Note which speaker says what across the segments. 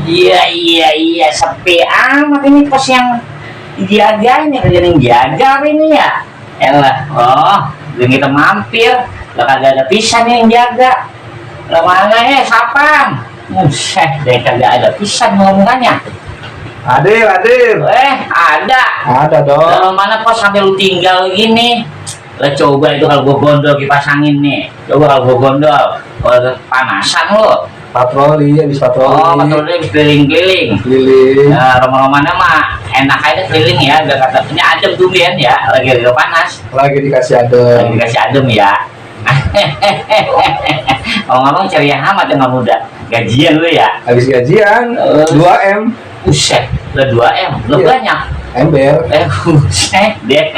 Speaker 1: Iya, sepi amat ini pos yang dijaga ini, kerjaan yang jaga apa ini ya? Elah, oh, belum kita mampir, lah kagak ada pisan yang jaga. Lah mana ya, sapam? Buset, deh kagak ada pisan ngomongannya.
Speaker 2: Hadir.
Speaker 1: Ada.
Speaker 2: Ada dong.
Speaker 1: Lah mana pos sampai lu tinggal gini? Lah coba itu kalau gua gondol dipasangin nih. Coba kalau gua gondol, kalau panasan lu.
Speaker 2: Patroli, habis patroli.
Speaker 1: Oh, patroli habis keliling-keliling.
Speaker 2: Keliling.
Speaker 1: Nah, rumah-rumahnya mah enak aja keliling ya, gak katanya adem tuh Bian ya, lagi panas.
Speaker 2: Lagi dikasih adem.
Speaker 1: Lagi dikasih adem ya. Ngomong-ngomong ceria amat ya muda. Gajian lu ya?
Speaker 2: Habis gajian 2M.
Speaker 1: Buset, udah 2M, lu
Speaker 2: Iya.
Speaker 1: banyak.
Speaker 2: Ember.
Speaker 1: Buset deh.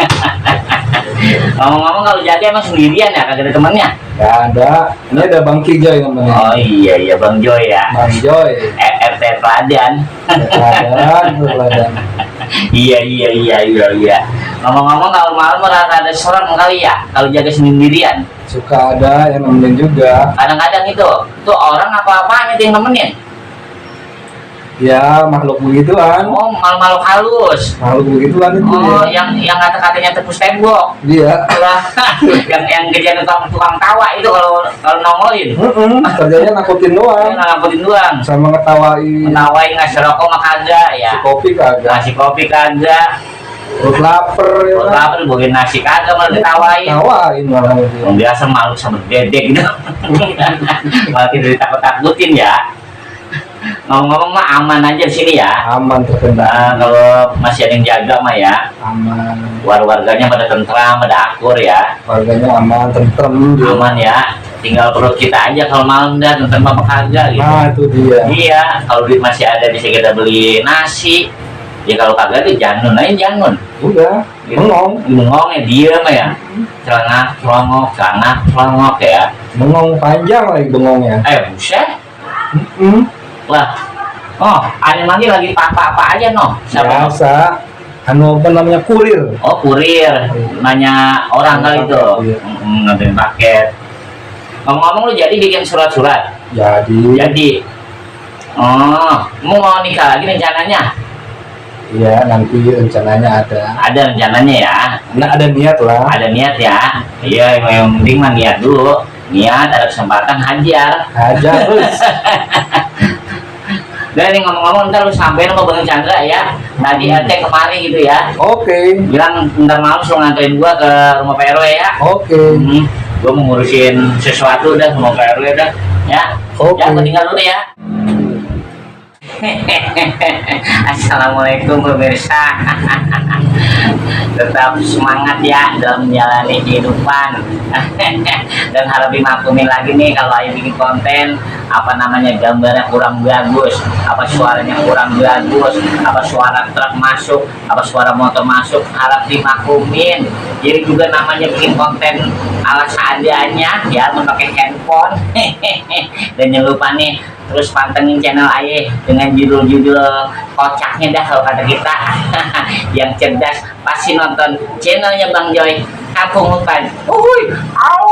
Speaker 1: Ngomong-ngomong kalau jaga emang sendirian ya, kagak ada temennya?
Speaker 2: Gak ada. Ini ada Bang Kijoy namanya.
Speaker 1: Oh iya Bang Joy ya.
Speaker 2: Bang Joy.
Speaker 1: RT Teladan.
Speaker 2: Teladan.
Speaker 1: Iya. Ngomong-ngomong kalau malam merasa ada serem kali ya, kalau jaga sendirian.
Speaker 2: Suka ada yang nemenin juga.
Speaker 1: Kadang-kadang itu, tuh orang apa-apaan itu yang nemenin.
Speaker 2: Ya makhluk begituan.
Speaker 1: Oh, makhluk halus.
Speaker 2: Makhluk begituan itu
Speaker 1: Oh,
Speaker 2: ya.
Speaker 1: yang kata-katanya tepus tembok.
Speaker 2: Dia.
Speaker 1: Lah, yang kerjaan tukang tawa itu kalau nongolin.
Speaker 2: Kerjanya nakutin doang.
Speaker 1: Ngangkutin doang.
Speaker 2: Sama ngetawain.
Speaker 1: Menawain ngasih rokok mah kagak ya.
Speaker 2: Si kopi kagak.
Speaker 1: Ngasih kopi kagak.
Speaker 2: Perut lapar ya.
Speaker 1: Kalau lapar bagian nasi kagak malah ditawain.
Speaker 2: Tawain malah itu.
Speaker 1: Yang biasa malu sama dedek gitu. Malah tidak ditakut-takutin ya. Ngomong-ngomong mah aman aja di sini ya.
Speaker 2: Aman
Speaker 1: Nah,
Speaker 2: terkendali.
Speaker 1: kalau masih ada yang jaga mah ya.
Speaker 2: Aman.
Speaker 1: Warganya pada tentram, pada akur ya.
Speaker 2: Warganya aman, tentrem. dia.
Speaker 1: Aman ya. Tinggal perut kita aja kalau malam dah tentram apa kagak gitu.
Speaker 2: Nah itu dia.
Speaker 1: Iya, kalau duit masih ada bisa kita beli nasi. Ya kalau kagak tuh janun aja janun.
Speaker 2: Udah. Bengong.
Speaker 1: Bengong ya diam ya. Celana celongok ya.
Speaker 2: Bengong panjang lagi bengongnya.
Speaker 1: Buset.
Speaker 2: Mm-mm.
Speaker 1: Lah. Oh, ada lagi apa aja noh. Siapa noh?
Speaker 2: Biasa. Anu apa namanya kurir.
Speaker 1: Oh, kurir. Nanya orang kali itu.
Speaker 2: Iya.
Speaker 1: Nganterin paket. Ngomong-ngomong lu jadi bikin surat-surat. Jadi. Oh, mau nikah lagi rencananya?
Speaker 2: Iya nanti rencananya ada.
Speaker 1: Ada rencananya ya.
Speaker 2: Nah ada niat lah.
Speaker 1: Ada niat ya. Iya, yang penting mah niat dulu. Niat, ada kesempatan hajar.
Speaker 2: Aja terus.
Speaker 1: Dan nih ngomong-ngomong ntar lu sampein sama Bang Chandra ya. Tadi RT kemari gitu ya.
Speaker 2: Oke.
Speaker 1: Bilang ntar malam suruh nganterin gua ke rumah Pak RW ya.
Speaker 2: Oke.
Speaker 1: Gua mau ngurusin sesuatu dah sama Pak RW dah. Ya.
Speaker 2: Oke.
Speaker 1: Ya, gua tinggal dulu ya. Assalamualaikum pemirsa. Tetap semangat ya dalam menjalani kehidupan. Dan harap dimaklumin lagi nih kalau Ayu bikin konten apa namanya gambarnya kurang bagus, apa suaranya kurang bagus, apa suara truk masuk, apa suara motor masuk, harap dimaklumin. Jadi juga namanya bikin konten ala seadanya ya, memakai handphone. Dan jangan lupa nih terus pantengin channel Aye dengan judul-judul kocaknya dah kalau kata kita. Yang cerdas pasti nonton channelnya Bang Joy Kampung Hutan. Uhuy, au.